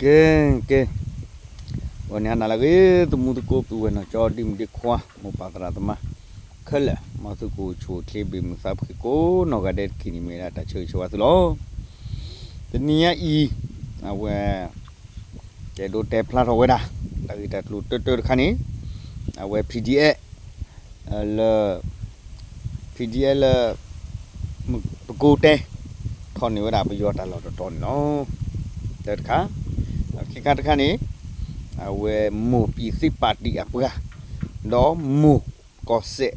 ကဲ ကဲ, ဂီၤန့ၣ်ဟါနၤလၢအဂ့ၤ သမူသကိး ပုၢ်ဝဲၢ်နီၢ်ကၠီ ဒ့မုၣ်ဒ့ခွါ မိၢ်ပၢ်သရၣ်သမါခဲလၢာ်, မ်သုကအိၣ်ဆူၣ်အိၣ်ချ့ ဘၣ်မုာ်သးဖှံကိးနီၢ်ဂၤဒဲးတက့ၢ်န့ၣ် မ့ၢ်ဝဲဒၣ်တၢ်ဆၢဂ့ၤဆၢဝါသုလီၤ. တနံၤညါအံၤ အဝဲ ယအဲၣ်ဒိးတဲဖျါထီၣ်ဝဲဒၣ် တၢ်ဂ့ၢ်တၢ်ကျိၤတၢတၢတခါန့ၣ် အဝဲ PDF လၢ PDF လၢ ပကိးတဲ ထီၣ်န့ၢ်ဝဲဒၣ်ပယီၤတၢ်လီၢ်တတီၤန့ၣ်လီၤ. တၢတခါ, ခံခါတခါန့ၣ် အဝဲမိၢ်ပံၤသ့ၣ်ပာ်တံၢ်အပှၤ ဒီးမိၢ်ကီၢ်စဲၣ်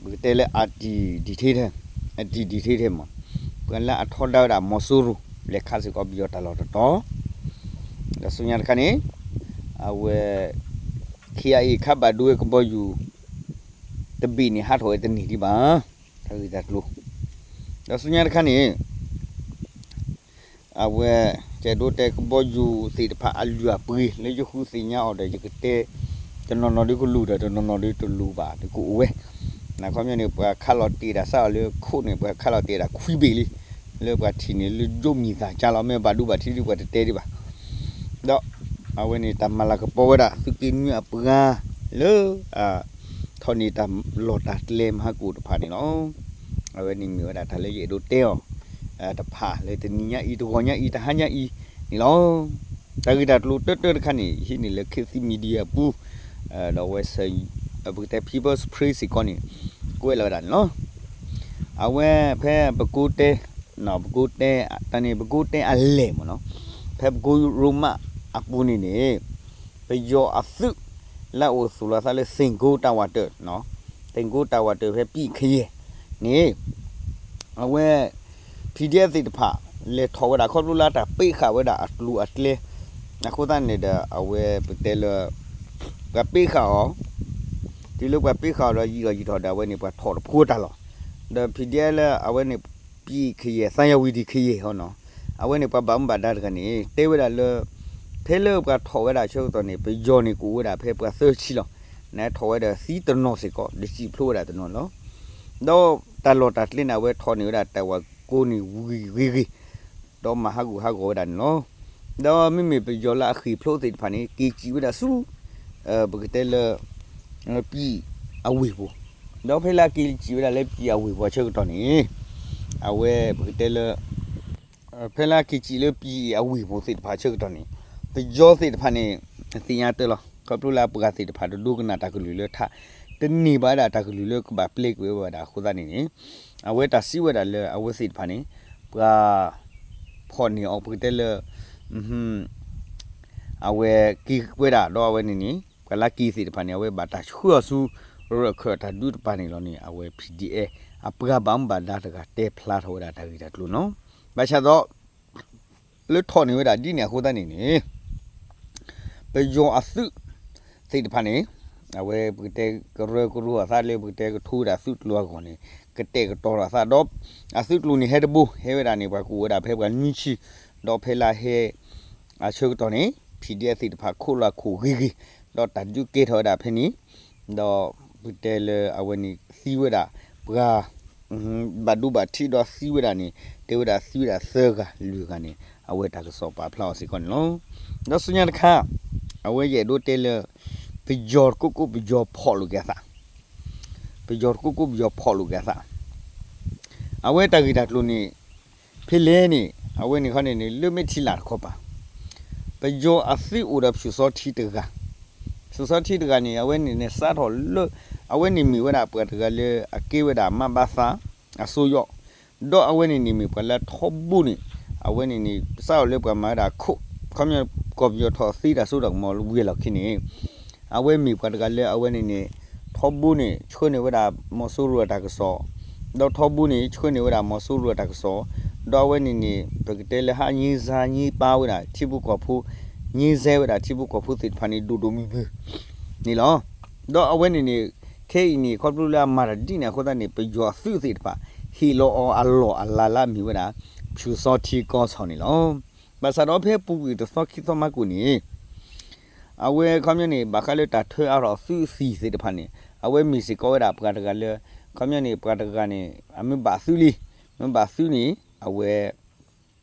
ပကတဲလၢ အတံၢ်ဒံၣ်ထ့ထဲ အတံၢ်ဒံၣ်ထ့ထဲမး ပှၤလၢအထီဒါဝဲဒၣ်မီၤစိရိၤ လဲၤခးစ့ၢ်ကီးပယီၤတၢ်လီၢ်တတီၤ, ဒီးဆူညါတခါန့ၣ် အဝဲ KIA ခးဘၣ်ဒိဝဲကဘီယူၤ တဘ့ၣ်န့ၣ် ဟးထီၣ်ဝဲတန့ၢ်ဒံးဘၣ် တၢ်ဂ့ၢ်တၢ်ကျိၤ, ဒီးဆူညါတခါန့ၣ် အဝဲ ယအဲၣ်ဒိးတဲကဘီယူၤသ့ၣ်တဖၣ်အလုၢ်အပှ့ၤ လၢယဃုသ့ၣ်ညါအီၤဒီး ယကတဲ တနီၤနီၤဒုကလူၤဒီး တနီၤနီၤဒုတလူၤဘၣ် ဒုကအိၣ်ဝဲ, နခီပညီန့ၣ် ပှၤခးလီၤတ့ၢ်တၢ်စးအီၤလၢခိၣ်န့ၣ် ပှၤခးလီၤတ့ၢ်တၢ်ခွံဘ့ၣ်လံ, လၢပှၤထံၣ်န့ၣ်လၢယိမံၤသးကါလီၤ မ့ၢ်ဘၣ်ဒိဘၣ်ထံးဒုပှၤတတဲဒံးဘၣ်, ဒီး အဝဲန့ၣ်တၢ်မၤလၤကပီၤဝဲဒၣ် သုးက့နွံအပှၤလၢ ထီၣ်န့ၢ်တၢ်လီၢ်တၢ်ကျဲမဟါကိၣ်တဖၣ်န့ၣ်လီၤ. အဝဲန့ၣ်မ့ၢ်ဝဲဒၣ်တၢ်လၢယအဲၣ်ဒိးတဲအီၤ တဖၣ်လၢတနံၤညါအံၤ တဂီၤညါအံၤ တဟါညါအံၤန့ၣ်လီၤ. တၢ်ဂ့ၢ်တၢ်ကျိၤတၢတၢတခါန့ၣ် ယဟံးန့ၢ်လၢ ခေတ်သစ် Media အပူၤ, ဒီးဝဲ ပကတဲ People's Spring စ့ၢ်ကီးန့ၣ် ကွဲးလီၤဝဲဒၣ်န့ၣ်လီၤ. အဝဲဖဲပကိးတဲ ပကိးတဲ တၢ်န့ၣ် ပကိးတဲအလဲၢ်မ့ၢ်နီၤ, ဖဲပကိးရိမးအပူၤန့ၣ်န့ၣ် ပယီၤအသုး လၢအအိၣ်သူၣ်လီၤသးလၢ သ့ၣ်ကိတၢ်ဝးတၢၢ်, သ့ၣ်ကိတၢ်ဝးတၢၢ်ဖဲပံၣ်ခယဲၢ်န့ၣ် အဝဲ PDF သ့ၣ်တဖၣ် လဲၤထီၣ်ဝဲဒၣ်ခီဖျိလၢတၢ်ပ့းဃာ်ဝဲဒၣ်အကျိၤအကျဲ အဃိသတးန့ၣ်ဒီး အဝဲပတဲလၢ ပှၤပ့းဃာ်အီၤ, တုၤလၢပှၤပ့းဃာ်အီၤဒီးယံာ်ထီၣ်ယံာ်ထီၣ်ဒီး အဝဲန့ၣ် ပှၤထီၣ်တဖိတၢ်လီၢ်, ဒီး PDF လၢအဝဲန့ၣ် ပံၣ်ခယဲၢ် သံယဝံၤဒံၣ်ခယဲၢ်ဟီနီၤ, အဝဲန့ၣ် ပှၤဘၣ်မူဘၣ်ဒါတဂၤန့ၣ် တဲဝဲဒၣ်လၢ ဖဲလၢပှၤထီၣ်ဝဲဒၣ်ဆၢကတီၢ်န့ၣ် ပယီၤန့ၣ်ကအိၣ်ဝဲဒၣ်ဖဲပှၤသၢဆံလီၤ, နထီၣ်ဝဲဒီးသံတနီၤစ့ၢ်ကီး တစံၣ်ဖျိဝဲဒၣ်တနီၤလီၤ. ဒီးတၢ်လီၢ်တၢ်ကျဲန့ၣ် အဝဲထီၣ်န့ၢ်ဝဲဒၣ်တၢ်ဝၤကိန့ၣ်ဝံၤဂ့ၤဂ့ၤ ဒီးမၤဟးဂူာ်ဟးဂီၤဝဲဒၣ်န့ၣ်လီၤ. ဒီးမ့မ့ၢ်ပယီၤလၢအဃ့ၢ်ဖျိသ့ၣ်တဖၣ်န့ၣ် က့ၤစံၣ်ဝဲဒၣ်ဆူ ပကတဲလၢ ပံၣ်အဝ့ၢ်ပူၤ, ဒီးဖဲလၢအက့ၤစံၣ်ဝဲဒၣ်လၢပံၣ်အဝ့ၢ်ပူၤအဆၢကတီၢ်န့ၣ် အဝဲပကတဲလၢ ဖဲလၢအက့ၤစံၣ်လၢပံၣ်အဝ့ၢ်ပူၤသ့ၣ်တဖၣ်အဆၢကတီၢ်န့ၣ် ပယီၤသ့ၣ်တဖၣ်န့ၣ် သ့ၣ်ညါတၢ်လီၤ, ခီဖျိလၢအပှၤသ့ၣ်တဖၣ်တဒိကနၣ်တၢ်ကလုၢ်လၢထး, တန့ၢ်ဘၣ်ဝဲဒၣ်တၢ်ကလုၢ်လၢကဘၣ်ပျဲကွံာ်ဝဲဒၣ်အဃိသတးန့ၣ်န့ၣ် အဝဲတၢ်စံးဝဲဒၣ်လၢအဝဲသ့ၣ်တဖၣ်န့ၣ် ပှၤ ဖီၣ်န့ၢ်အီၤပကတဲလၢ အဝဲက့ၤဝဲဒၣ်ဒီးအဝဲန့ၣ်န့ၣ် ပှၤလၢက့ၤသ့ၣ်တဖၣ်န့ၣ် အဝဲဘၣ်တၢ်ဆှၢအီၤဆူ ရၢၢ်ခၢၣ်တၢ်ဒုးတပၤန့ၣ်လီၤန့ၣ် အဝဲ PDF အပှၤဘၣ်မူဘၣ်ဒါတဂၤတဲဖျါထီၣ်ဝဲဒၣ်တၢ်ဂ့ၢ်တၢ်ကျိၤနီၤ, ဘၣ်ဆၣ်ဒီး လၢထီၣ်န့ၢ်ဝဲဒၣ်ဒ်န့ၣ်အဃိသတးန့ၣ်န့ၣ် ပယီၤအသုးသ့ၣ်တဖၣ်န့ၣ် အဝဲပကတဲကရၢကရိအသးလၢပကတဲကထိဝဲဒၣ်သုးကျိၤအဂီၢ်န့ၣ် ကတဲာ်ကတီၤထီၣ်အသးဒီး အသုးကျိၤန့ၣ်ဟဲတဘိ ဟဲဝဲဒၣ်န့ၣ် ပှၤကအိၣ်ဝဲဒၣ်ဖဲပှၤနွံဆံ ဒီးဖဲလၢဟဲ အဆၢကတီၢ်န့ၣ် PDF သ့ၣ်တဖၣ်ခိၣ်လီၤခိၣ်ဂ့ၤဂ့ၤ ဒီးတၢ်ဒုးကဲထီၣ်ဝဲဒၣ်ဖဲန့ၣ် ဒီးပကတဲလၢအဝဲန့ၣ်သံဝဲဒၣ် ပှၤ ဘၣ်ဒိဘၣ်ထံးဒီးသံဝဲဒၣ်န့ၣ် တဲဝဲဒၣ်သံဝဲဒၣ်သၢဂၤလွံၢ်ဂၤန့ၣ် အဝဲတၢ်ကစီၣ်ပာ်ဖျါအီၤစ့ၢ်ကီးန့ၣ်လီၤ. ဒီးဆူညါတခါ အဝဲယအဲၣ်ဒိးတဲလၢ ပယီၤတကိးကိးပယီၤဖီၣ်လိာ်က့ၤအသး ပယီၤတကိးကိးပယီၤဖီၣ်လိာ်က့ၤအသး အဝဲတၢ်ဂ့ၢ်တၢ်ကျိၤန့ၣ် ဖဲလဲၣ်န့ၣ် အဝဲန့ၣ်ခီန့ၣ်န့ၣ် လၢမဲၢ်ထံလၢ်တခီပၤ ပယီၤအသုးအိၣ်ဒီးဖၠူၣ်စီထံတဂၤ, ဖၠူၣ်စီထံတဂၤန့ၣ် အဝဲန့ၣ်န့ၣ်စးထီၣ်လၢ အဝဲန့ၣ်မ့ၢ်ဝဲဒၣ်ပှၤတဂၤလၢအကဲဝဲဒၣ်မးဘၣ်သး အစိယီၣ်, ဒီးအဝဲန့ၣ်န့ၣ်မ့ၢ်ပှၤလၢထီဘိန့ၣ် အဝဲန့ၣ်န့ၣ် စးထီၣ်လၢပှၤမၤဝဲဒၣ်ခိၣ် ခီပညီ ကီၢ်ပယီၤထီၣ်သ့တၢ်စိတၢ်ကမီၤဝံၤအလီၢ်ခံန့ၣ် အဝဲမ့ၢ်ပှၤတဂၤလၢအဝဲန့ၣ်န့ၣ် ထီဘိန့ၣ် ဆှၢန့ၢ်ဝဲဒၣ်မီၤစိရိၤအတၢ်ကစီၣ်, ဒီးထီဘိန့ၣ် ဆှၢန့ၢ်ဝဲဒၣ်မီၤစိရိၤအတၢ်ကစီၣ်, ဒီးအဝဲန့ၣ်န့ၣ် ပကတဲလၢဟးညံစါညံပာ်ဝဲဒၣ် ထံဖိကီၢ်ဖိ, ညံစဲဝဲဒၣ်ထံဖိကီၢ်ဖိသ့ၣ်တဖၣ်န့ၣ် ဒိၣ်ဒိၣ်မုၢ်မုၢ်န့ၣ်လီၤ. ဒီးအဝဲန့ၣ်န့ၣ် ခဲအံၤန့ၣ် ခီဖျိလၢအမၤတၢ်ဒ်န့ၣ်အဃိသတးန့ၣ် ပယီၤအသုးသ့ၣ်တဖၣ် ဟ့ၣ်လီၤအီၤအလီၢ်အလၤလၢအမ့ၢ်ဝဲဒၣ် ဖၠူၣ်စီထံကီၢ်ဆီၣ်န့ၣ်လီၤ. ဘၣ်ဆၣ်ဒီးဖဲပူၤကွံာ်တသီခံသီမးကိၣ်န့ၣ် အဝဲခီပညီန့ၣ် ဘၣ်ဃးလၢတၢ်ထၢအါထီၣ်သုးသံၣ်သ့ၣ်တဖၣ်န့ၣ် အဝဲမ့ၢ်စ့ၢ်ကီးဝဲဒၣ်ပှၤတဂၤလၢ ခီပညီန့ၣ် ပှၤတဂၤန့ၣ် အမ့ၢ်ဘၣ်သုးလံ, မ့ၢ်ဘၣ်သုးန့ၣ် အဝဲ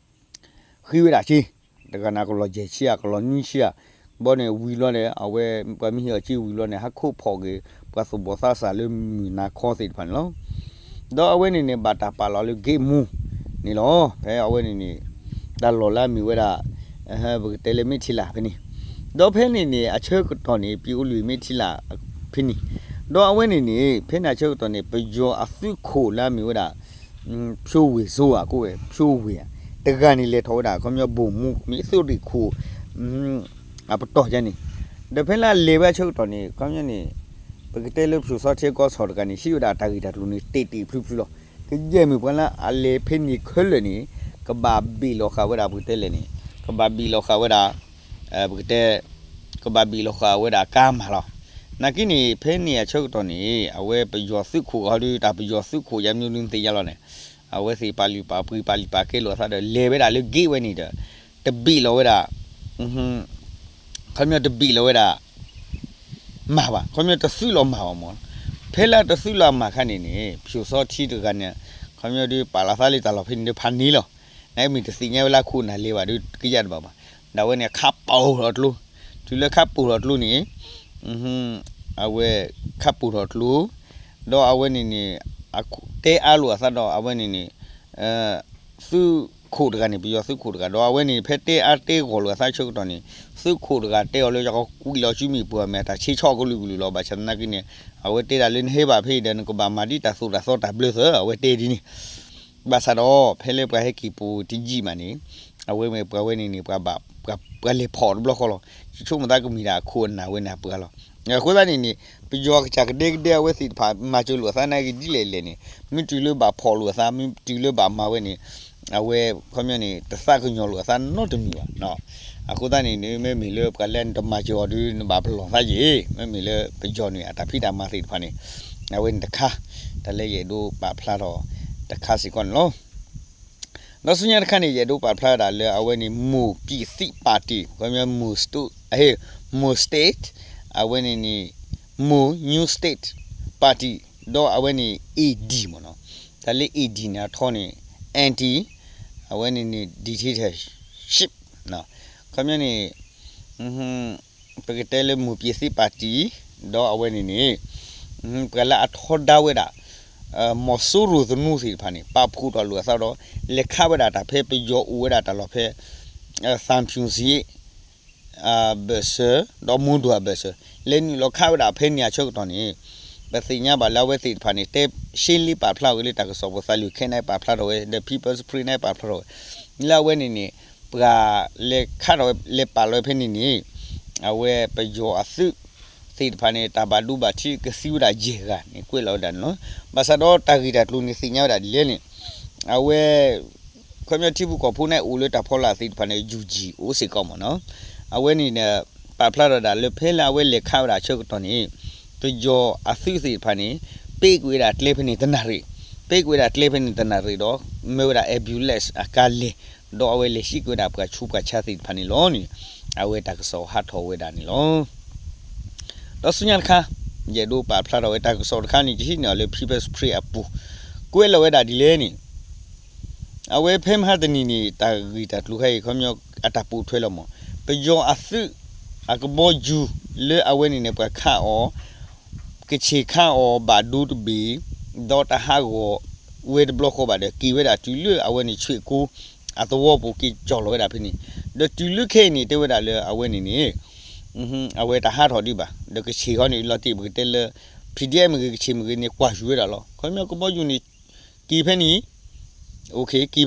ဃ့ဝဲဒၣ်က့ တဂၤန့ၣ် ကလီၤယဲၢ်ဆံဧါ ကလီၤနွံဆံဧါ, ဘီန့ၣ်ဝံၤလီၤန့ၣ် အဝဲပှၤမ့ၢ်ဟ့ၣ်အီၤစ့ဝံၤလီၤန့ၣ် ဟးခိၣ်ဖီၣ်က့ၤ ပှၤသူၣ်ဘီၣ်သးစၢ်လၢမုၢ်နၤခီသ့ၣ်တဖၣ်န့ၣ်လီၤ. ဒီးအဝဲန့ၣ်န့ၣ် ဘၣ်တၢ်ပာ်လီၤလၢ gate မူး န့ၣ်လီၤ. ဖဲအဝဲန့ၣ်န့ၣ် တၢ်လီၢ်လၢအမ့ၢ်ဝဲဒၣ် ပကတဲလၢမ့ၢ်ထံလာ်ဖဲန့ၣ်, ဒီးဖဲန့ၣ်န့ၣ် အဆၢကတီၢ်န့ၣ် ပံအိလံမ့ၢ်ထံလာ်ဖဲန့ၣ်, ဒီးအဝဲန့ၣ်န့ၣ် ဖဲန့ၣ်အဆၢကတီၢ်န့ၣ် ပယီၤအသုးခိၣ်လၢအမ့ၢ်ဝဲဒၣ် ဖြိဝ့ၢ်စိဧါ ကိးဝဲ ဖြိဝ့ၢ်ဧါ, တဂၤန့ၣ်လဲၤထီၣ်ဝဲဒၣ် ခီပညီဘိၣ်မူး မ့ၢ်သုးရ့ၣ်ခိၣ် အပတီၢ်ယါန့ၣ်, ဒီးဖဲလၢအလဲၤဝဲအဆၢကတီၢ်န့ၣ် ခီပညီန့ၣ် ပကတဲလၢဖျိးစီထံကီၢ်ဆီၣ်တဂၤန့ၣ် ဟံးဝဲဒၣ်တၢ်ဂ့ၢ်တၢ်ကျိၤန့ၣ် တ့ၢ်တ့ၢ်ဖျုးဖျုးလီၤ. ကယဲၢ်မ့ၢ်ပှၤလၢအလဲၤဖဲန့ၣ်ခဲလၢာ်န့ၣ် ကဘၣ်ဘ့ၣ်လီၤဃာ်ဝဲဒၣ် ပကတဲလဲၣ်န့ၣ် ကဘၣ်ဘ့ၣ်လီၤဃာ်ဝဲဒၣ် ပကတဲ ကဘၣ်ဘ့ၣ်လီၤဃာ်ဝဲဒၣ်ကါမးလီၤ. နာ်က့န့ၣ် ဖဲန့ၣ်အဆၢကတီၢ်န့ၣ် အဝဲပယီၤသုးခိၣ်ဂီၤဒု တၢ်ပယီၤသုးခိၣ်ယါမနုၤဒုသ့ၣ်ညါလီၤန့ၣ် အဝဲသ့ၣ်ပာ်လုၢ်ပာ်ပှ့ၤ ပာ်လုၢ်ပာ်ကဲလိာ်အသးဒီး လဲၤဝဲဒၣ်လၢ gate ဝဲန့ၣ်ဒီး တဘ့ၣ်လီၤဝဲဒၣ် ခီပညီတဘ့ၣ်လီၤဝဲဒၣ် မၤဘၣ် ခီပညီတသုးလီၤမၤဘၣ်မၢ်. ဖဲလၢတသုးလီၤမၤခါန့ၣ်န့ၣ် ဖျိးစီထံတဂၤန့ၣ် ခီပညီဒုပာ်လီၤသးလၢတၢ်လီၢ်ဖဲန့ၣ်ဒီးဖးန့ၢ်လီၤ. နမ့ၢ်တသ့ၣ်ညါဝဲလၢခိၣ်နၢ်လဲၤဘၣ်ဒီးကယၢ်တဘၣ်ဘၣ်. ဒီးအဝဲန့ၣ်ခးပိာ်ထီၣ်ကျိ တုၤလၢခးပိာ်ထီၣ်ကျိန့ၣ် အဝဲခးပိာ်ထီၣ်ကျိ ဒီးအဝဲန့ၣ်န့ၣ် တဲအါလိာ်အသးဒီးအဝဲန့ၣ်န့ၣ် သုးခိၣ်တဂၤန့ၣ် ပယီၤသုးခိၣ်တဂၤ ဒီးအဝဲန့ၣ် ဖဲတဲအါတဲဂီၢ်လိာ်အသးဆၢကတီၢ်န့ၣ် သုးခိၣ်တဂၤတဲအီၤလၢ ယကကွံာ်လီၤစုမ့ၣ်ပှၢ်မဲာ် တၢ်ဆ့ဆီၣ်ကလုာ်ကလုာ်လီၤ. ဘၣ်ဆၣ်သနာ်က့န့ၣ် အဝဲတဲဒၣ်လၢ နဟဲဘၣ်ဖဲအံၤဒီး နကဘၣ်မၤဒ်တၢ်သိၣ်တၢ်သီတၢ်ဘျၢသၢ အဝဲတဲဒ်န့ၣ် ဘၣ်ဆၣ်ဒီး ဖဲလၢပှၤဟဲက့ၤပိာ်တယံာ်မးန့ၣ် အဝဲမ့ၢ်ပှၤဝဲန့ၣ်န့ၣ် ပှၤဘၣ် ပှၤလဲၤဖီၣ်တဘျီဃီလီၤ. ယဆိကမိၣ်သးကမ့ၢ်ဒၣ်အခိၣ်အနၢ်ဝဲန့ၣ်အပှၤလီၤ. အဃိသတးန့ၣ်န့ၣ် ပယီၤကစၢ်ကဒဲကဒဲအဝဲသ့ၣ်တဖၣ် မၤစၢၤလိာ်အသးနာ်က့ဒ်လဲၣ်လဲၣ်န့ၣ် မ့ၢ်တုၤလၢဘၣ်ဖီၣ်လိာ်အသး မ့ၢ်တုၤလၢဘၣ်မၤဝဲန့ၣ် အဝဲ ခီပညီန့ၣ် တသးကညီၤလိာ်အသးနီတမံၤဘၣ်. အဃိသတးန့ၣ်န့ၣ် မ့မ့ၢ်လၢပှၤလၢနတမၤစၢၤအီၤဒီး နဘၣ်ပလီၢ်သးယ့ၣ် မ့မ့ၢ်လၢပယီၤန့ၣ် အတၢ်ဖံးတၢ်မၤသ့ၣ်တဖၣ်န့ၣ် အဝဲန့ၣ်တခါ တၢ်လၢယအဲၣ်ဒိးပာ်ဖျါထီၣ်တခါစ့ၢ်ကီးန့ၣ်လီၤ. ဒီးဆူညါတခါန့ၣ် ယအဲၣ်ဒိးပာ်ဖျါဝဲဒၣ်လၢအဝဲန့ၣ် မိၢ်ပံၣ်သံးပၣ်တံၣ် ခီပညီ မိၢ် မိၢ် state အဝဲန့ၣ်န့ၣ် မိၢ် new state party ဒီးအဝဲန့ၣ် AD မ့ၢ်နီၤ. တၢ်လၢ AD န့ၣ် အထီန့ၣ် anti အဝဲန့ၣ်န့ၣ် dictatorship ခီပညီန့ၣ် ပကတဲလၢမိၢ်ပံၣ်သံးပၣ်တံၣ် ဒီးအဝဲန့ၣ်န့ၣ် ပှၤလၢအထီဒါဝဲဒၣ် မီၤစိရိၤသနူသ့ၣ်တဖၣ်န့ၣ် ပာ်ဖှိၣ်ထီၣ်လိာ်အသးဒီး လဲၤခးဝဲဒၣ်တၢ်ဖဲပယီၤအိၣ်ဝဲဒၣ်တၢ်လီၢ်ဖဲ သံဖြူဇရပ် အဘၢၣ်စၢၤ ဒီးမုဒိၣ်အဘၢၣ်စၢၤ လဲၤနုာ်လီၤခးဝဲဒၣ်ဖဲန့ၣ်အဆၢကတီၢ်န့ၣ် ပသ့ၣ်ညါဘၣ်လၢအဝဲသ့ၣ်တဖၣ်န့ၣ် တဲရှဲလ့ပာ်ဖျါအီၤက့ၤလၢတၢ်ကစီၣ်ပူၤ သးလွံၢ်ခဲန့ၣ်ပာ်ဖျါထီၣ်ဝဲ ဒီး People's Spring န့ၣ်ပာ်ဖျါထီၣ်ဝဲ လၢအဝဲန့ၣ်န့ၣ် ပှၤလဲၤခးထီၣ်ဝဲ လဲၤပာ်လီၤဝဲဖဲန့ၣ်န့ၣ် အဝဲပယီၤအသုးသ့ၣ်တဖၣ်န့ၣ် တၢ်ဘၣ်ဒိဘၣ်ထံးကသံဝဲဒၣ်ယဲၢ်ဂၤန့ၣ် ကွဲးလီၤဝဲဒၣ်န့ၣ်လီၤ. ဘၣ်ဆၣ်ဒီးတၢ်ဂ့ၢ်တၢ်ကျိၤန့ၣ် သ့ၣ်ညါဝဲဒၣ်ဒ်လဲၣ်န့ၣ် အဝဲ ခီပညီထံဖိကီၢ်ဖိန့ၣ်အိၣ်လၢတၢ်ဖီလာ်သ့ၣ်တဖၣ်န့ၣ် ယူၢ်ကၠံၣ် အိၣ်စ့ၢ်ကီးမ့ၢ်နီၤ. အဝဲန့ၣ် ပာ်ဖျါထီၣ်ဒၣ်လၢဖဲလၢအဝဲလဲၤခးဝဲဒၣ်အဆၢကတီၢ်န့ၣ် ပယီၤအသုးသ့ၣ်တဖၣ်န့ၣ် ပ့းကွံာ်ဝဲဒၣ်ကျဲဖဲန့ၣ်တနၣ်ရံၣ်, ပ့းကွံာ်ဝဲဒၣ်ကျဲဖဲန့ၣ်တနၣ်ရံၣ်ဒီး မၢဝဲဒၣ် ambulance အကါလဲၤ ဒီးအဝဲလဲၤဟံးကွံာ်ဝဲဒၣ်ပှၤဆူးပှၤဆါသ့ၣ်တဖၣ်န့ၣ်လီၤန့ၣ် အဝဲတၢ်ကစီၣ်ဟးထီၣ်ဝဲဒၣ်န့ၣ်လီၤ. ဒီးဆူညါတခါ ယအဲၣ်ဒိးပာ်ဖျါထီၣ်ဝဲတၢ်ကစီၣ်တခါန့ၣ် ယဟံးန့ၢ်အီၤလၢ People's Spring အပူၤ ကွဲးလီၤဝဲဒၣ်ဒ်လဲၣ်န့ၣ် အဝဲဖဲမဟါတနံၤန့ၣ် တၢ်ဂ့ၢ်တၢ်ကျိၤခါအံၤ ခီပညီအတၢ်ပိာ်ထွဲလီၤမး ပယီၤအသုး အကဘီယူၤလၢအဝဲန့ၣ်န့ၣ် ပှၤခးအီၤ ကဆ့ၣ်ခးအီၤဘၣ်ဒိတဘ့ၣ် ဒီးတဟးဂီၤဝဲတဘျီဃီဘၣ်ဒီး က့ၤဝဲဒၣ်တုၤလၢအဝဲန့ၣ် ဆွ့ၣ်ကိ အသဝီပူၤက့ၤကၠီၣ်လီၤဝဲဒၣ်ဖဲန့ၣ် ဒီးတုၤလၢခဲအံၤန့ၣ် တဲဝဲဒၣ်လၢအဝဲန့ၣ်န့ၣ် အဝဲတဟးထီၣ်ဒံးဘၣ် ဒီးကဆ့ၣ်ဃီန့ၣ် လီၤတံၢ်ပကတဲလၢ PDF မ့ၢ်ဂ့ၤ ကဆ့ၣ်မ့ၢ်ဂ့ၤန့ၣ် ကွၢ်ယူၤဝဲဒၣ်လီၤ. ခီပညီကဘီယူၤန့ၣ် က့ၤဖဲန့ၣ် က့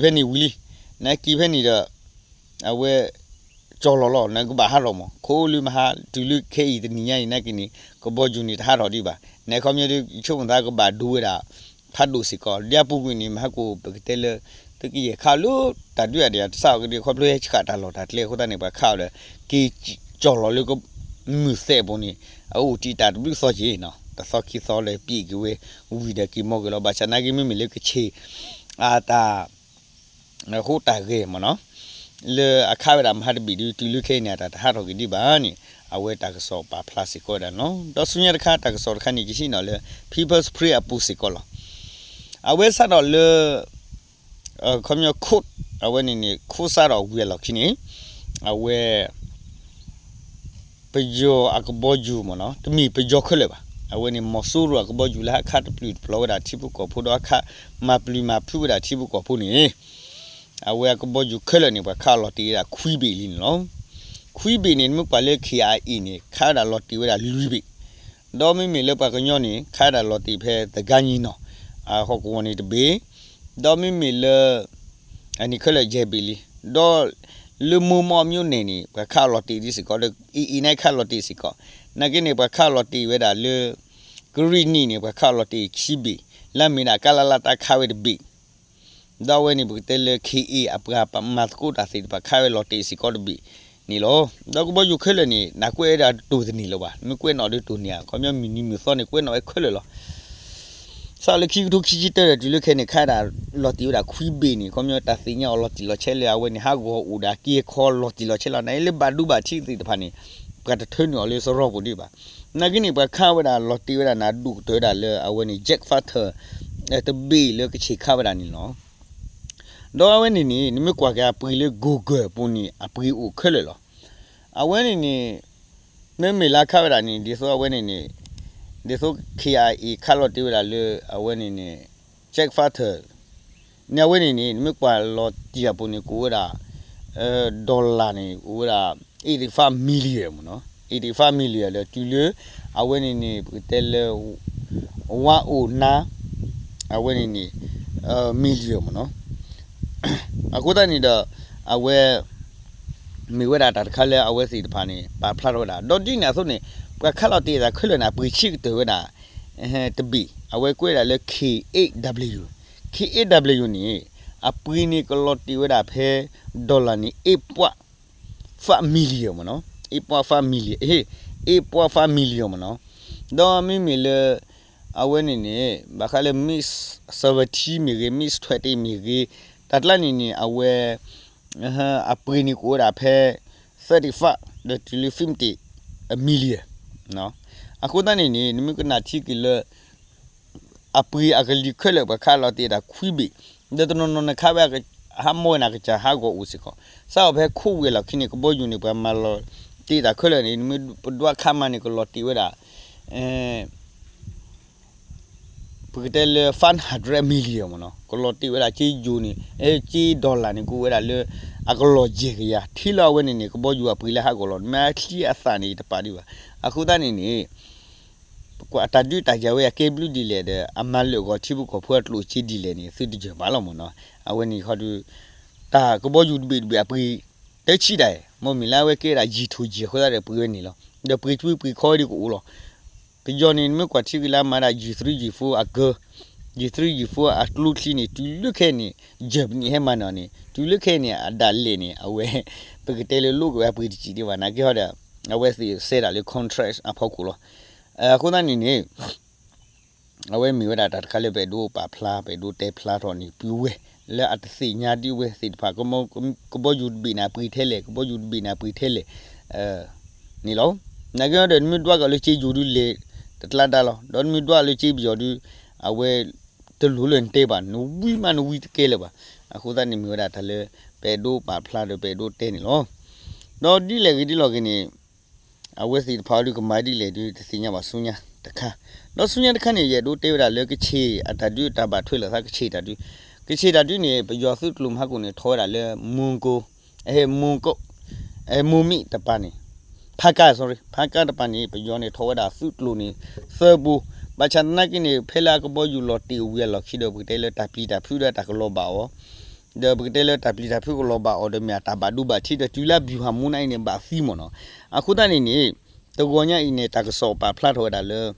ၤဖဲန့ၣ်ဝံၤလံ နက့ၤဖဲန့ၣ်ဒီး အဝဲ ကၠီၣ်လီၤလီၤ နကဘၣ်ဟးထီၣ်မး ခိလၢမဟါ တုၤလၢခဲအံၤတနံၤညါအံၤနာ်က့န့ၣ် ကဘီယူၤန့ၣ်တဟးထီၣ်ဒံးဘၣ် နခီပညီဒ်ဆိကမိၣ်သးကဘၣ်ဒိဝဲဒၣ် ဖးဒိၣ်စ့ၢ်ကီး ဒ်အပူၤကွံာ်န့ၣ် မဟါကိၣ်ပကတဲလၢ သုကယဲၢ်ခးလၢတၢ်ဒုးအဒံးတစးအီၤကဒုး ခီဖျိဟဲဆှးတၢ်လီၢ်တၢ်ကျဲအဃိသတးန့ၣ် ပှၤခးအီၤဒီး က့ၤကၠီၣ်လီၤလၢ မုၢ်သဲးအပူၤန့ၣ် အအိၣ်တံာ်တာ်တဘျုးသီက့ၤနီၤ တသီခံသီဒီးပံာ်က့ၤဝဲ ဝံၤဒီးက့ၤမီၢ်က့ၤလီၤ ဘၣ်ဆၣ်နာ်က့မ့မ့ၢ်လၢကဆ့ၣ် အတၢ် ဟိတၢ်ဂဲၤမ့ၢ်နီၤ လၢအခးဝဲဒၣ်မဟါတဘ့ၣ်ဒုး တုၤလၢခဲအံၤန့ၣ် အတၢ်တဟးထီၣ်က့ၤဒံးဘၣ်န့ၣ် အဝဲတၢ်ကစီၣ်ပာ်ဖျါစ့ၢ်ကီးဝဲဒၣ်န့ၣ်လီၤ. ဒီးဆူညါတခါတၢ်ကစီၣ်တခါန့ၣ် ယဟံးန့ၢ်လၢ People's Spring အပူၤစ့ၢ်ကီးလီၤ. အဝဲစးထီၣ်လၢ ခီပညီ court အဝဲန့ၣ်န့ၣ် ခိစးထီၣ်ဝံၤအလီၢ်ခံန့ၣ် အဝဲ ပယီၤအကဘီယူၤမ့ၢ်နီၤ, တမ့ၢ်ပယီၤခဲလၢာ်ဘၣ်. အဝဲန့ၣ် မီၤစိရိၤအကဘီယူၤလၢဟးခးတပျုာ်တပျီၤဝဲဒၣ်ထံဖိကီၢ်ဖိဒီး ဟးခးမၤပျုၤမၤဖုးဝဲဒၣ်ထံဖိကီၢ်ဖိန့ၣ် အဝဲအကဘီယူၤခဲလၢာ်န့ၣ် ပှၤခးအီၤလီၤတံၢ်ဝဲဒၣ်ခွံဘ့ၣ်လံန့ၣ်လီၤ. ခွံဘ့ၣ်န့ၣ် မ့ၢ်ကွၢ်လၢ ခ့ၣ်အါအ့ၣ် န့ၣ် ခးဝဲဒၣ်လီၤတံၢ်ဝဲဒၣ်လွံၢ်ဘ့ၣ်, ဒီးမ့မ့ၢ်လၢပှၤကညီန့ၣ် ခးဝဲဒၣ်လီၤတံၢ်ဖဲသဂါညီနီၤ အဟီၣ်ကဝီၤန့ၣ်တဘ့ၣ်, ဒီးမ့မ့ၢ်လၢ အန့ၣ်ခဲလၢာ်ယဲၢ်ဘ့ၣ်လံ, ဒီးလၢမိၢ်မီၢ်အမျိုးန့ၣ်န့ၣ် ပှၤခးအီၤလီၤတံၢ်ဒ်စ့ၢ်ကီးဒီး အ့ၣ်အ့ၣ် န့ၣ် ခးလီၤတံၢ်စ့ၢ်ကီး, နာ်က့န့ၣ် ပှၤခးအီၤလီၤတံၢ်ဝဲဒၣ်လၢ ကရံၣ်နံၣ်န့ၣ် ပှၤခးအီၤလီၤတံၢ်ခံဘ့ၣ်, လၢအမ့ၢ်ဒၣ် ကလလ တၢ်ခးဝဲတဘ့ၣ် ဒီးအဝဲန့ၣ် ပကတဲလၢ ခ့ၣ်အ့ၣ် အပှၤမၤသကိးတၢ်သ့ၣ်တဖၣ် ခးဝဲလီၤတံၢ်စ့ၢ်ကီးတဘ့ၣ်န့ၣ်လီၤ. ဒီးကဘီယူၤခဲလၢာ်န့ၣ် နကွဲးဝဲဒၣ်တတိၢ်တန့ၢ်လၢၤဘၣ်, မ့ၢ်ကွဲးနီၣ်ဒီးတတိၢ်န့ၢ်ဧါ, ခီပညီမုၢ်နံၤမုၢ်သီန့ၣ် ကွဲးနီၣ်ဝဲခဲလၢာ်လီၤ. စးလၢခံကထိခံဆံတၢဒီး တုၤလၢခဲအံၤန့ၣ် ခးဝဲဒၣ်လီၤတံၢ်ဝဲဒၣ်ခွံဘ့ၣ်န့ၣ် ခီပညီတၢ်သ့ၣ်ညါအီၤလီၤတံၢ်လီၤဆဲးလၢအဝဲန့ၣ် ဟးဂီၤအိၣ်ဒီးက့ၤခီလီၤတံၢ်လီၤဆဲးလီၤ, နာ်က့လၢဘၣ်ဒိဘၣ်ထံးသ့ၣ်တဖၣ်န့ၣ် ပှၤတထၢနုာ်အီၤလၢစရီပူၤဒံးဘၣ်. နာ်က့န့ၣ် ပှၤခးဝဲဒၣ်လီၤတံၢ်ဝဲဒၣ်န့ၣ် ဒိၣ်ကတၢၢ်ဝဲဒၣ်လၢအဝဲန့ၣ် jet fighter တဘ့ၣ်လၢကဆ့ၣ်ခးဝဲဒၣ်န့ၣ်လီၤ. ဒီးအဝဲန့ၣ်န့ၣ် နမ့ၢ်ကွၢ်က့ၤအပှ့ၤလၢ Google ပူၤန့ၣ် အပှ့ၤအိၣ်ခဲလၢာ်လီၤ. အဝဲန့ၣ်န့ၣ် မ့မ့ၢ်လၢခးဝဲဒၣ်န့ၣ် ဒ်သိးအဝဲန့ၣ်န့ၣ် ဒ်သိး ခ့ၣ်အ့ၣ် ခးလီၤတံၢ်ဝဲဒၣ်လၢအဝဲန့ၣ်န့ၣ် jet fighter န့ၣ် အဝဲန့ၣ်န့ၣ် နမ့ၢ်ကွၢ်လီၤတံၢ်အပူၤန့ၣ် ကအိၣ်ဝဲဒၣ် dollar န့ၣ် ကအိၣ်ဝဲဒၣ် eighty five million မ့ၢ်နီၤ, eighty five million ဒီးတုၤလၢ အဝဲန့ၣ်န့ၣ် ပကတဲလၢ ဝါအိၣ်နါ အဝဲန့ၣ်န့ၣ် million မ့ၢ်နီၤ. အဃိသတးန့ၣ်ဒီး အဝဲ မ့ၢ်ဝဲဒၣ်တၢ်တခါလၢအဝဲသ့ၣ်တဖၣ်န့ၣ် ပာ်ဖျါထီၣ်ဝဲဒၣ် ဒီးဒ်န့ၣ်အသိးန့ၣ် ပှၤခးလီၤတံၢ်အသးခဲလၢာ်န့ၣ် အပှ့ၤဆံးကတၢၢ်ဝဲဒၣ် တဘ့ၣ် အဝဲကွဲးဒၣ်လၢ ခ့ၣ်အ့ၣ်ဒၣ်ဘျၣ်ယူၣ်, ခ့ၣ်အ့ၣ်ဒၣ်ဘျၣ်ယူၣ်န့ၣ် အပှ့ၤန့ၣ်ကလီၤတံၢ်ဝဲဒၣ်ဖဲ dollar န့ၣ် eight point five million မ့ၢ်နီၤ, eight point five million, eight point five million မ့ၢ်နီၤ. ဒီးမ့မ့ၢ်လၢ အဝဲန့ၣ်န့ၣ် ဘၣ်ဃးလၢ MiG seventeen မ့ၢ်ဂ့ၤ, MiG twenty မ့ၢ်ဂ့ၤ, တၢ်ကျါန့ၣ်န့ၣ် အဝဲ အပှ့ၤန့ၣ်ကအိၣ်ဝဲဒၣ်ဖဲ thirty-five ဒီးတုၤလၢ fifty million အဃိသတးန့ၣ်န့ၣ် နမ့ၢ်ကနၣ်ထံက့ၤလၢ အပှ့ၤအကလံၤခဲလၢာ် ပှၤခးလီၤတံၢ်ဝဲဒၣ်ခွံဘ့ၣ်, ဒီးတနီၤနီၤန့ၣ်ခးဝဲ ဟးမီၢ်ဝဲန့ၣ် အကစၢ်ဟးဂီၤအိၣ်စ့ၢ်ကီး, စးအီၤဖဲခိၣ်ဝဲလီၢ်ခံန့ၣ် ကဘီယူၤန့ၣ် ပှၤမၤလီၤတံၢ်တၢ်ခဲလၢာ်န့ၣ် နမ့ၢ်ပဒွးခးမးန့ၣ် ကလီၤတံၢ်ဝဲဒၣ် ပကတဲလၢ five hundred million မ့ၢ်နီၤ, ကလီၤတံၢ်ဝဲဒၣ်က့ယိၤန့ၣ် က့ dollar န့ၣ် ကအိၣ်ဝဲဒၣ်လၢ အကလီၢ်ယဲၢ်ကယၤ, ထံလီၤအဝဲန့ၣ်န့ၣ် ကဘီယူၤအပှ့ၤလၢဟးဂီၤလီၤ, မ့ၢ်ချံအသးန့ၣ်တပာ်ဒံးဘၣ်. အဃိသတးန့ၣ်န့ၣ် ပကွၢ်အတၢ်ဒုးတၢ်ယၤဝဲအကဲဘျုးဒ်လဲၣ်ဒီး အမၤလၢာ်ဂီၤထံဖိကီၢ်ဖိအကျိၣ်စ့ဒ်လဲၣ်န့ၣ် သုတယၢၢ်ဘၣ်လီၤမ့ၢ်နီၤ. အဝဲန့ၣ်ခီဒီး တၢ်ကဘီယူၤတဘ့ၣ်တဘ့ၣ်အပှ့ၤ တဆံးတၢ်, မ့မ့ၢ်လၢအဝဲကဲဒၣ်ယံၤထူၣ်ယံၤအဃိသတးဒီးပှ့ၤဝဲန့ၣ်လီၤ. ဒီးပှ့ၤကွံပှ့ၤခီဝဲဒၣ်ကအိၣ်လီၤ. ပယီၤန့ၣ် နမ့ၢ်ကွၢ်ထံက့ၤလၢအမၤဒၣ် G three G four အကၢ G three G four အကျိချံန့ၣ် တုၤလၢခဲအံၤန့ၣ် ယဲၢ်ပနံၣ်ဟဲမၤနၢၤန့ၣ် တုၤလၢခဲအံၤန့ၣ် အဒၣ်လဲာ်န့ၣ် အဝဲ ပကတဲလၢလိၣ်က့ၤဝဲအပှ့ၤတစံးဒံးဘၣ် နာ်က့ဟီဒီး အဝဲသ့ၣ်စဲဒၣ်လၢ contract အဖီခိၣ်လီၤ. အဃိသတးန့ၣ်န့ၣ် အဝဲမ့ၢ်ဝဲဒၣ်တၢ်တခါလၢပအဲၣ်ဒိးပာ်ဖျါ ပအဲၣ်ဒိးတဲဖျါထီၣ်န့ၣ် ပုၢ်ဝဲၢ်လၢအတသ့ၣ်ညါဒ်ဝဲသ့ၣ်တဖၣ် ကဘီယူၤတဘ့ၣ်န့ၣ်အပှ့ၤထဲလဲၣ် ကဘီယူၤတဘ့ၣ်န့ၣ်အပှ့ၤထဲလဲၣ် န့ၣ်လီၤ. နာ်က့ဒီး နမ့ၢ်ဒွးက့ၤလၢက့ယိၤဒုလဲၤတကျါဒါလီၤ. ဒီးနမ့ၢ်ဒွးလၢက့ပယီၤဒု အဝဲတလိၣ်လၢနတဲဘၣ် နဝံမးနဝံတကဲလၢၤဘၣ်. အဃိသတးန့ၣ်မ့ၢ်ဝဲဒၣ်တၢ်လၢ ပအဲၣ်ဒိးပာ်ဖျါဒီးပအဲၣ်ဒိးတဲန့ၣ်လီၤ. ဒီးဒ်လဲၣ်ဂ့ၤဒ်လဲၣ်ဂ့ၤန့ၣ် အဝဲသ့ၣ်တဖၣ်အံၤဒုးကမၤဒ်လဲၣ်ဒုး တသ့ၣ်ညါဘၣ်ဆူညါတခါ, ဒီးဆူညါတခါန့ၣ် ယအဲၣ်ဒိးတဲဝဲဒၣ်လၢကခ့ၣ်အတၢ်ဒုးတၢ်ဘၣ်ထွဲလိာ်သး ကခ့ၣ်တၢ်ဒုး, ကခ့ၣ်တၢ်ဒုးန့ၣ် ပယီၤသုးကျိၤမဟါကိၣ်န့ၣ် ထီၣ်ဝဲဒၣ်လၢ မူကီၢ်, အဲ မူကီၢ်, အဲ မိၢ်မံၣ်တပၤန့ၣ်, ဖါကါ sorry ဖါကါတပၤန့ၣ် ပယီၤန့ၣ်ထီၣ်ဝဲဒၣ်သုးကျိၤန့ၣ် သၢဘိ, ဘၣ်ဆၣ်သနာ်က့န့ၣ် ဖဲလၢအကဘီယူၤလီၤတ့ၢ်ဝံၤအလီၢ်ခံဒီး ပကတဲလၢတၢ်ပျံၤတၢ်ဖုးဒီးတၢ်ကလီၤဘၣ်အီၤ ဒီးပကတဲလၢတၢ်ပျံၤတၢ်ဖုးကလီၤဘၣ်အီၤဒီးမ့ၢ်အတၢ်ဘၣ်ဒိဘၣ်ထံးဒီးတုၤလၢ ဗျူဟာမှူး န့ၣ်အံၤန့ၣ် ဘၣ်သံမ့ၢ်နီၤ. အဃိသတးန့ၣ်န့ၣ် တဂီၤညါအံၤန့ၣ် တၢ်ကစီၣ်ပာ်ဖျါထီၣ်ဝဲဒၣ်လၢ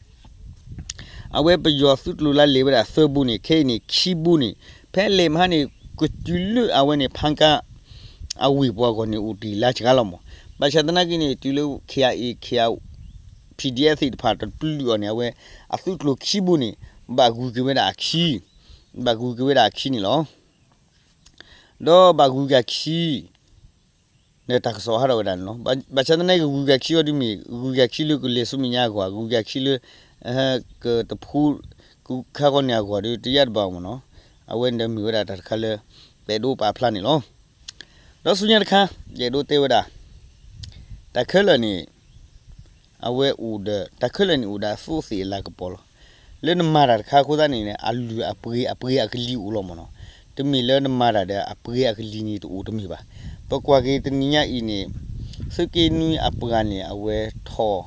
အဝဲပယီၤသုးကျိၤလၢလဲၤဝဲဒၣ်သၢဘိန့ၣ် ခဲအံၤန့ၣ် ခံဘိန့ၣ် ဖဲလဲၤမဟါန့ၣ် ကတုၤလၢအဝဲန့ၣ် ဖါကါ အဝ့ၢ်ပှၤဂီၢ်န့ၣ် အိၣ်တ့ၢ်လၢစှၤလီၤမး. ဘၣ်ဆၣ်သနာ်က့န့ၣ် တုၤလၢ ခ့ၣ်အ့ၣ် ခ့ၣ် PDF သ့ၣ်တဖၣ်တပျုာ်အီၤန့ၣ် အဝဲအသုးကျိၤခံဘိန့ၣ် ဘၣ်ဂုၤက့ၤဝဲဒၣ်အခံ ဘၣ်ဂုၤက့ၤဝဲဒၣ်အခံန့ၣ်လီၤ. ဒီးဘၣ်ဂုၤက့ၤအခံ ဒီးတၢ်ကစီၣ်ဟးထီၣ်ဝဲဒၣ်န့ၣ်လီၤ. ဘၣ်ဆၣ်သနာ်က့ ဂုၤက့ၤအခံအီၤဒုးမ့ၢ် ဂုၤက့ၤအခံလၢကလဲၤဆူမဲာ်ညါအဂီၢ်, ဂုၤက့ၤအခံလၢ ကတဖှူ ကခါဃီန့ၣ်အဂီၢ်ဒီး တယါတဘၣ်မ့ၢ်နီၤ. အဝဲန့ၣ်ဒီးမ့ၢ်ဝဲဒၣ်တၢ်တခါလၢ ပအဲၣ်ဒိးပာ်ဖျါန့ၣ်လီၤ. ဒီးဆူညါတခါ ယအဲၣ်ဒိးတဲဝဲဒၣ် တၢ်ခဲလၢာ်န့ၣ် အဝဲအိၣ်ဒီး တၢ်ခဲလၢာ်န့ၣ်အိၣ်ဒီးအသိးသ့ၣ်အလၤကပီၤလီၤ. လၢနမၤတၢ်တခါအဃိသတးန့ၣ် အလုၢ်အပှ့ၤ အပှ့ၤအကလံၤအိၣ်လီၤမ့ၢ်နီၤ. တမ့ၢ်လၢနမၤတၢ်ဒီးအပှ့ၤအကလံၤန့ၣ်တအိၣ်တမ့ၢ်ဘၣ်. ပကွၢ်က့ၤတနံၤညါအံၤန့ၣ် သုးက့နွံအပှၤန့ၣ် အဝဲထီၣ်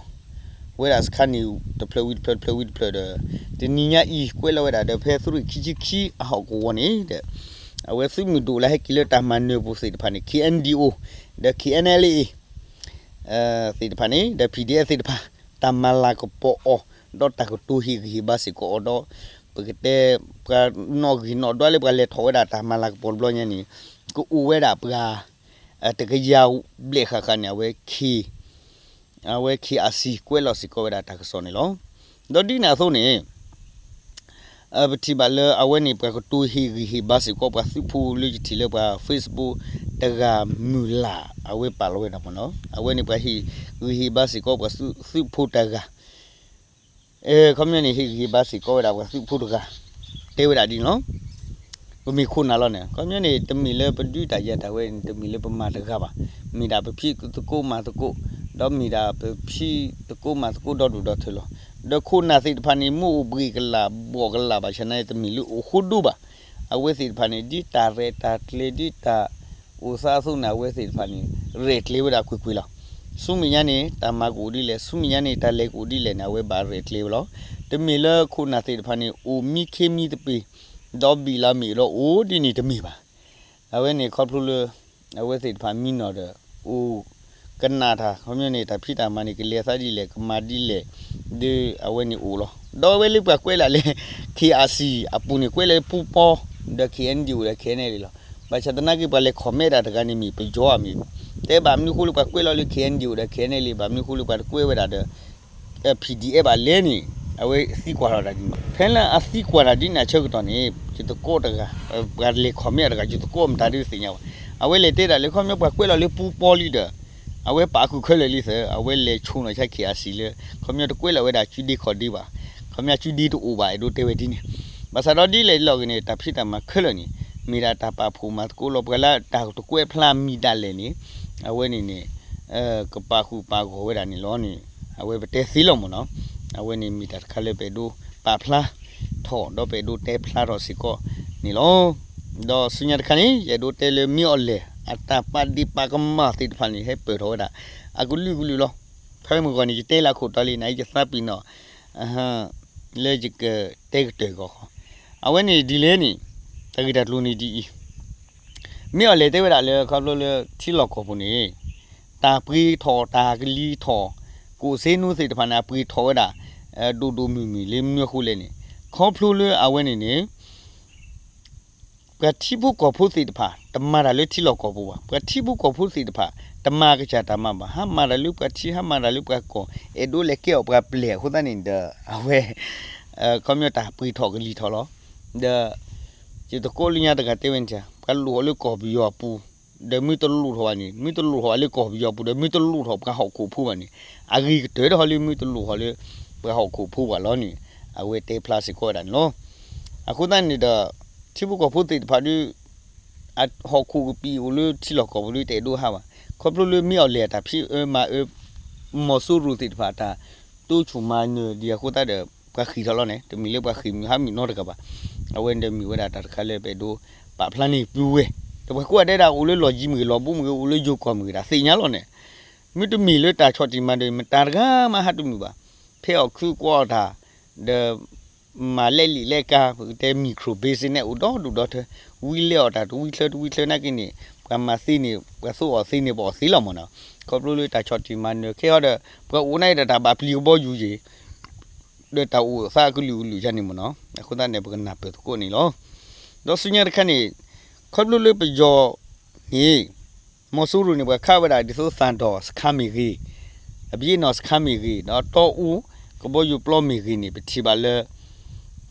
ဝဲဒၣ်စခါန့ၣ် တဖျၢၣ်ဝံၤတဖျၢၣ် တဖျၢၣ်ဝံၤတဖျၢၣ်ဒီး တနံၤညါအံၤကွဲးလီၤဝဲဒၣ်ဒီး ဖဲသုးရ့ၣ်ခံဆံခံအဟီၣ်ကဝီၤန့ၣ်ဒီး အဝဲသုးမုၢ်ဒိၣ်လၢဟဲက့ၤလၢတၢ်မၤနၢၤပူၤသ့ၣ်တဖၣ်န့ၣ် K N D O ဒီး K N L A သ့ၣ်တဖၣ်န့ၣ် ဒီး P D F သ့ၣ်တဖၣ် တၢ်မၤလၤကပီၤအီၤ ဒီးတၢ်ကတိၤဟ့ၣ်ဂံၢ်ဟ့ၣ်ဘါစ့ၢ်ကီးအီၤဒီး ပကတဲ ပှၤနီၣ်ဂံၢ်နီၣ်ဒွးလၢပှၤလဲၤထီၣ်ဝဲဒၣ်တၢ်မၤလၤကပီၤတဘျီညါန့ၣ် ကအိၣ်ဝဲဒၣ်ပှၤ တကယၤဘျဲၣ်ဃၣ်ဃၣ်န့ၣ် အဝဲ အဝဲ K R C ကွဲးလီၤစ့ၢ်ကီးဝဲဒၣ်တၢ်ကစီၣ်န့ၣ်လီၤ. ဒီးဒ်န့ၣ်အသိးန့ၣ် ပထံၣ်ဘၣ်လၢအဝဲန့ၣ် ပှၤကတိၤဟ့ၣ်ဂံၢ်ဟ့ၣ်ဘါစ့ၢ်ကီးပှၤသုးဖိလၢယထံၣ်လၢပှၤ Facebook တဂၤမုၢ်လၢ် အဝဲပာ်လီၤဝဲဒၣ်မ့ၢ်နီၤ. အဝဲန့ၣ်ပှၤဟ့ၣ်ဂံၢ်ဟ့ၣ်ဘါစ့ၢ်ကီးပှၤသုးဖိတဂၤ ခီပညီန့ၣ် ဟ့ၣ်ဂံၢ်ဟ့ၣ်ဘါစ့ၢ်ကီးဝဲဒၣ်ပှၤသုးဖိတဂၤ တဲဝဲဒၣ်ဒ်န့ၣ်လီၤ. ပမ့ၢ်ခိၣ်နၢ်လီၤန့ၣ် ခီပညီန့ၣ် တမ့ၢ်လၢပဒုးတၢ်ယၤတၢ်ဝဲန့ၣ် တမ့ၢ်လၢပမၤတဂၤဘၣ်. မ့ၢ်ဒၣ်ပဖံးသကိးမၤသကိး ဒီးမ့ၢ်ဒၣ်ပဖံးသကိးမၤသကိးဒီဒူၣ်ဒီထၢလီၤ. ဒီးခိၣ်နၢ်သ့ၣ်တဖၣ်န့ၣ် မ့ၢ်အိၣ်ဘှံးကလာ်ဘှီၣ်ကလာ်ဘၣ်ဆၣ်န့ၣ် တမ့ၢ်လၢအိၣ်ဃိဒိဘၣ်. အဝဲသ့ၣ်တဖၣ်န့ၣ် ဒ်တၢ်ရဲၣ်တၢ်ကျဲၤ ဒ်တၢ်အိၣ်သးအသိးန့ၣ် အဝဲသ့ၣ်တဖၣ်န့ၣ် ရဲၣ်ကျဲၤဝဲဒၣ်ကွ့ၢ်ကွ့ၢ်လီၤ. ဆူမဲာ်ညါန့ၣ် တၢ်မၤကအိၣ်ဒ်လဲၣ် ဆူမဲာ်ညါန့ၣ် တၢ်လဲၤကအိၣ်ဒ်လဲၣ်န့ၣ် အဝဲဘၣ်ရဲၣ်ကျဲၤဝဲလီၤ. တမ့ၢ်လၢခိၣ်နၢ်သ့ၣ်တဖၣ်န့ၣ် အိၣ်မံခ့မံသပ့ၤ ဒီးဘံၣ်လီၤမ့ၣ်ဒီးအိၣ်ဒ်န့ၣ်တမ့ၢ်ဘၣ်. အဝဲန့ၣ်ခီဖျိလၢ အဝဲသ့ၣ်တဖၣ်မံနီၤဒီး အိၣ်ကနၣ်တၢ် ခီပညီန့ၣ် တၢ်ဖံးတၢ်မၤန့ၣ် ကလဲၤသးဒ်လဲၣ် ကမၤဒ်လဲၣ် ဒီးအဝဲန့ၣ်အိၣ်လီၤ. ဒီးအဝဲလၢပှၤကွဲးလၢ်လၢ K R C အပူၤန့ၣ် ကွဲးလၢပူပီ ဒီး K N D O ဒီး K N L A လီၤ. ဘၣ်ဆၣ်သနာ်က့ ပှၤလဲၤ comment တၢ်တဂၤန့ၣ်မ့ၢ်ပယီၤဧါမ့ၢ်, တဲဘၣ်မနုၤဃိလၢပှၤကွဲးလီၤလၢ K N D O ဒီး K N L A ဘၣ်မနုၤဃိလၢပှၤတကွဲးဝဲဒၣ်ဒီး P D F ဘၣ်လဲၣ်န့ၣ် အဝဲသံကွၢ်ထီၣ်တၢ်ဒ်န့ၣ်. ဖဲလၢအသံကွၢ်တၢ်ဒ်န့ၣ်အဆၢကတီၢ်န့ၣ် ယသကိးတဂၤ ပှၤလဲၤ comment တဂၤ ယသကိးမတၤဒုးသ့ၣ်ညါဘၣ်. အဝဲလဲၤတဲဒၣ်လၢခီပညီပှၤကွဲးလီၤလၢပူပီလံဒီး အဝဲပာ်ဃုာ်ခဲလၢာ်လံသၢ အဝဲလဲၤဆိနီၤဆါ K R C လၢ ခီပညီတကွဲးလီၤဝဲဒၣ်စုဒ့ခီၣ်ဒ့ဘၣ်, ခီပညီစုဒ့တအိၣ်ဘၣ် အဲၣ်ဒိးတဲဝဲဒ်န့ၣ်. ဘၣ်ဆၣ်ဒီးဒ်လဲၣ်လီၤဂ့ၤန့ၣ် တၢ်ဖံးတၢ်မၤခဲလၢာ်န့ၣ် မ့ၢ်ဒၣ်တၢ်ပာ်ဖှိၣ်မၤသကိးလီၤ. ပှၤလၢတၢ်တကွဲးဖျါမံၤဒၣ်လဲာ်န့ၣ် အဝဲန့ၣ်န့ၣ် ကပာ်ဃုာ်ပာ်ဂီၢ်ဝဲဒၣ်န့ၣ်လီၤန့ၣ် အဝဲပတဲသ့လီၤမ့ၢ်နီၤ. အဝဲန့ၣ်မ့ၢ်တၢ်တခါလၢပအဲၣ်ဒိးပာ်ဖျါထီၣ် ဒီးပအဲၣ်ဒိးတဲဖျါထီၣ်စ့ၢ်ကီးန့ၣ်လီၤ. ဒီးဆူညါတခါန့ၣ် ယအဲၣ်ဒိးတဲလၢမ့ၢ်အီၤလဲၣ် အတၢ်ပာ်ဒ့ၣ်ပာ်ကမၣ်သ့ၣ်တဖၣ်န့ၣ် ဟဲပၢၢ်ထီၣ်ဝဲဒၣ် အကလုာ်ကလုာ်လီၤ. ဖဲမုၢ်ဂီၤန့ၣ် ယတဲလၢအခိၣ်တီလံ နအံၤယသးပ့ၤနီၣ် လၢယကတဲကတၢၢ်ဂီၢ်ဃီ အဝဲန့ၣ်ဒ်လဲၣ်န့ၣ် တၢ်ဂ့ၢ်တၢ်ကျိၤန့ၣ်ဒ်အံၤ မ့ၢ်အီၤလဲၣ်တဲဝဲဒၣ်လၢ ခီဖျိလၢထံလီၢ်ကီၢ်ပူၤန့ၣ် တၢ်ပှ့ၤထီၣ်တၢ်ကလံၤထီၣ် ကိၣ်စ့နူသ့ၣ်တဖၣ်န့ၣ် အပှ့ၤထီၣ်ဝဲဒၣ် ဒိၣ်ဒိၣ်မုၢ်မုၢ်လၢမနုၤအဃိလဲၣ်န့ၣ် ခီဖျိလၢအဝဲန့ၣ်န့ၣ် ပှၤထံဖိကီၢ်ဖိသ့ၣ်တဖၣ် တမၤတၢ်လၢထံလီၢ်ကီၢ်ပူၤဘၣ်. ပှၤထံဖိကီၢ်ဖိသ့ၣ်တဖၣ် တမၤကစၢ်တၢ်မၤဘၣ်. ဟးမၤတၢ်လၢပှၤထံ ဟးမၤတၢ်လၢပှၤကီၢ် အဲၣ်ဒိးလဲၤကဲအီၣ်ပှၤပျဲၢ်အဃိသတးန့ၣ်ဒီး အဝဲ ခီပညီတၢ်ပှ့ၤထီၣ်ကလံၤထီၣ်လီၤ. ဒီး ယသကိးလၢညါတဂၤတဲဝဲန့ၣ် ပှၤလိၣ်အီၤလၢကီၢ်ပယီၤအပူၤ ဒီးမ့ၢ်တလိၣ်ထီၣ်ဘၣ်န့ၣ် မ့ၢ်တလိၣ်ထီၣ်ဘၣ်လၢကီၢ်ပယီၤအပူၤ ဒီးမ့ၢ်တလိၣ်ထီၣ်ပှၤဟီၣ်ခိၣ်ဖိဘၣ်န့ၣ် အဂ့ၤကတၢၢ်တဟီလၢမ့ၢ်တလိၣ်ထီၣ်လၢ ပှၤဟီၣ်ခိၣ်ဖိဘၣ်လီၤန့ၣ် အဝဲတဲဖျါစ့ၢ်ကီးဝဲဒၣ်န့ၣ်လီၤ. အဃိသတးန့ၣ်ဒီး ထံဖိကီၢ်ဖိသ့ၣ်တဖၣ်ဒုး အဟီၣ်ခိၣ်ကပံာ်အိၣ်လၢထံလီၢ်ကီၢ်ပူၤဒုးတအဲၣ်ဒိးဟးဘၣ်. ခီဖျိလၢမ့ၢ်အီၤလဲၣ်အတၢ်ဖံးအၢမၤအၢ မီၤစိရိၤသ့ၣ်တဖၣ်အတၢ်တိစၢၤမၤနၢၤဒံးအဃိသတးဒီး ပှၤဃ့ၢ်ထီၣ်လီၤန့ၣ် တမ့ၢ်လၢပှၤဃ့ၢ်မုၢ်ဟါမုၢ်နီတဂၤဘၣ်. အဝဲန့ၣ်ဒီးမ့ၢ်ဝဲဒၣ်တၢ်တခါလၢပအဲၣ်ဒိးပာ်ဖျါန့ၢ်ပုၢ်ဝဲၢ် ဒီးပှၤကိးဂၤဒဲးဒၣ်အိၣ်လၢလီၢ်ယံၤမ့ၢ်ဂ့ၤ လီၢ်ဘူးမ့ၢ်ဂ့ၤ အိၣ်လၢယိၤကီၢ်မ့ၢ်ဂ့ၤဒၣ်သ့ၣ်ညါလီၤန့ၣ် မ့တမ့ၢ်လၢတၢ်ဆီၣ်တံၢ်မၤနၢၤ မတၤတဂၤမးဟးတမုာ်ဘၣ်. ဖဲအီၣ်ခုကွၢ်အီၣ်တၢ် ဒီး မၤလဲလံာ်လဲကါ ပကတဲ micro business အိၣ်ဒီဒူၣ်ဒီထၢ ဝံလဲအီၣ်တၢ်တဝံချၢတဝံချၢနာ်က့န့ၣ် ပှၤမၤသ့န့ၣ် ပှၤသိအီၣ်သ့န့ၣ် ပှၤအီၣ်သ့လီၤမ့ၢ်နီၤ. ခီဖျိလၢတၢ်ဆီၣ်တံၢ်မၤနၢၤခဲအံၤဒီး ပှၤအိၣ်န့ၣ်ဒီးတၢ်ဘၣ်ပျံၤကဘီယူၤယံၤ ဒီးတၢ်အိၣ်သးကလုာ်ကလုာ်ယါန့ၣ်မ့ၢ်နီၤ. အဃိသတးန့ၣ် ပကနၢ်ပၢၢ်သကိးန့ၣ်လီၤ. ဒီးဆူညါတခါန့ၣ် ခီဖျိလၢပယီၤန့ၣ် မီၤစိရိၤန့ၣ် ပှၤခးဝဲဒၣ်ဒ်သိးသၣ်တီၢ်စခါမ့ၢ်ဂ့ၤ, အဘျ့နီၣ်စခါမ့ၢ်ဂ့ၤ, ဒီးတီအူကဘီယူၤပျီမ့ၢ်ဂ့ၤန့ၣ် ပထံၣ်ဘၣ်လၢ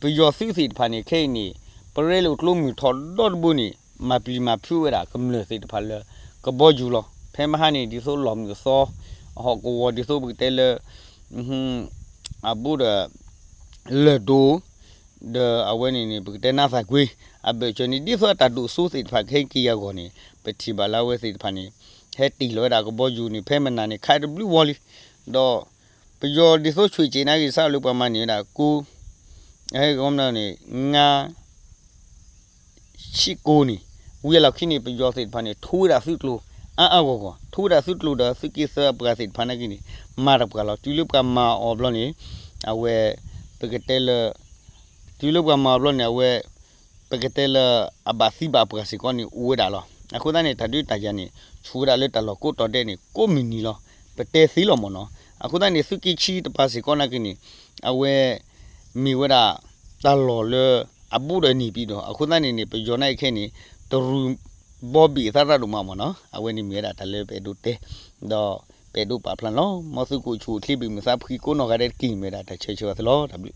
ပယီၤသုးသ့ၣ်တဖၣ်န့ၣ် ခဲအံၤန့ၣ် ပရဲလၢကျိမုၢ်ထီၣ်ဒီတဘိန့ၣ် မၤပျံၤမၤဖုးဝဲဒၣ်ကမျၢၢ်သ့ၣ်တဖၣ်လၢကဘီယူၤလီၤ. ဖဲမဟါန့ၣ် ဒ်သိးလီၢ်မုာ်အသီ အဟီၣ်ကဝီၤဒ်သိးပကတဲလၢ အဘူးဒီး လၢၢ်ဒိၣ် ဒီးအဝဲန့ၣ်န့ၣ် ပကတဲနါသၣ်ကွ့ အဘၢၣ်စၢၤန့ၣ် ဒ်သိးအတၢ်ဒိၣ်စိသ့ၣ်တဖၣ်ကဟဲက့ၤယၤဂီၢ်န့ၣ် ပထံၣ်ဘၣ်လၢအဝဲသ့ၣ်တဖၣ်န့ၣ် ဟဲတ့ၢ်လီၤဝဲဒၣ်ကဘီယူၤန့ၣ် ဖဲမနၤန့ၣ် ခးတဘျုးဝီလံ. ဒီးပယီၤဒ်သိးဆူၣ်စ့ၣ်နာ်က့ၤ စးလၢပှၤမၤန့ၢ်ဝဲဒၣ်ကိ ဟဲကီမန့ၣ် ငါးဆံကိန့ၣ် ဝံၤအလီၢ်ခံန့ၣ် ပယီၤသ့ၣ်တဖၣ်န့ၣ် ထိဝဲဒၣ်သုးကျိၤ အါအါဂီၢ်ဂီၢ်, ထိဝဲဒၣ်သုးကျိၤဒီးသုးက့သၢအပှၤသ့ၣ်တဖၣ်နာ်က့ၤန့ၣ် မၤတပှၤလီၤ. တုၤလၢပှၤမၤအီၤဘျီန့ၣ် အဝဲ ပကတဲလၢ တုၤလၢပှၤမၤအီၤဘျီန့ၣ် အဝဲ ပကတဲလၢအဘၣ်သံဘၣ်ပှၢ်စ့ၢ်ကီးန့ၣ် အိၣ်ဝဲဒၣ်လီၤ. အဃိသတးန့ၣ် တၢ်ဒုးတၢ်ယၤန့ၣ် ဆူၣ်ဝဲဒၣ်လၢတၢ်လီၢ်ကိးတီၤဒဲးန့ၣ် ကိးမုၢ်နံၤလီၤ. ပတဲသ့လီၤမ့ၢ်နီၤ. အဃိသတးန့ၣ် သုးက့ခံတပၤစ့ၢ်ကီးနာ်က့ၤန့ၣ် အဝဲ မ့ၢ်ဝဲဒၣ် တၢ်လီၢ်လၢအဘူးဒီးန့ၢ်ပံၤဒီး အဃိသတးန့ၣ်န့ၣ် ပယီၤနာ်က့ၤခဲအံၤန့ၣ် တရူးဘီဘံၣ်အသးရၣ်ဒိၣ်မးမ့ၢ်နီၤ. အဝဲန့ၣ်မ့ၢ်ဝဲဒၣ်တၢ်လၢပအဲၣ်ဒိးတဲ ဒီးပအဲၣ်ဒိးပာ်ဖျါန့ၣ်လီၤ. မ်သုကအိၣ်ဆူၣ်အိၣ်ချ့ ဘၣ်မုာ်သးဖှံကိးနီၢ်ဂၤဒဲးတက့ၢ်. မ့ၢ်ဝဲဒၣ်တၢ်ဆၢဂ့ၤဆၢဝါသုလီၤ. တၢ်ဘျုး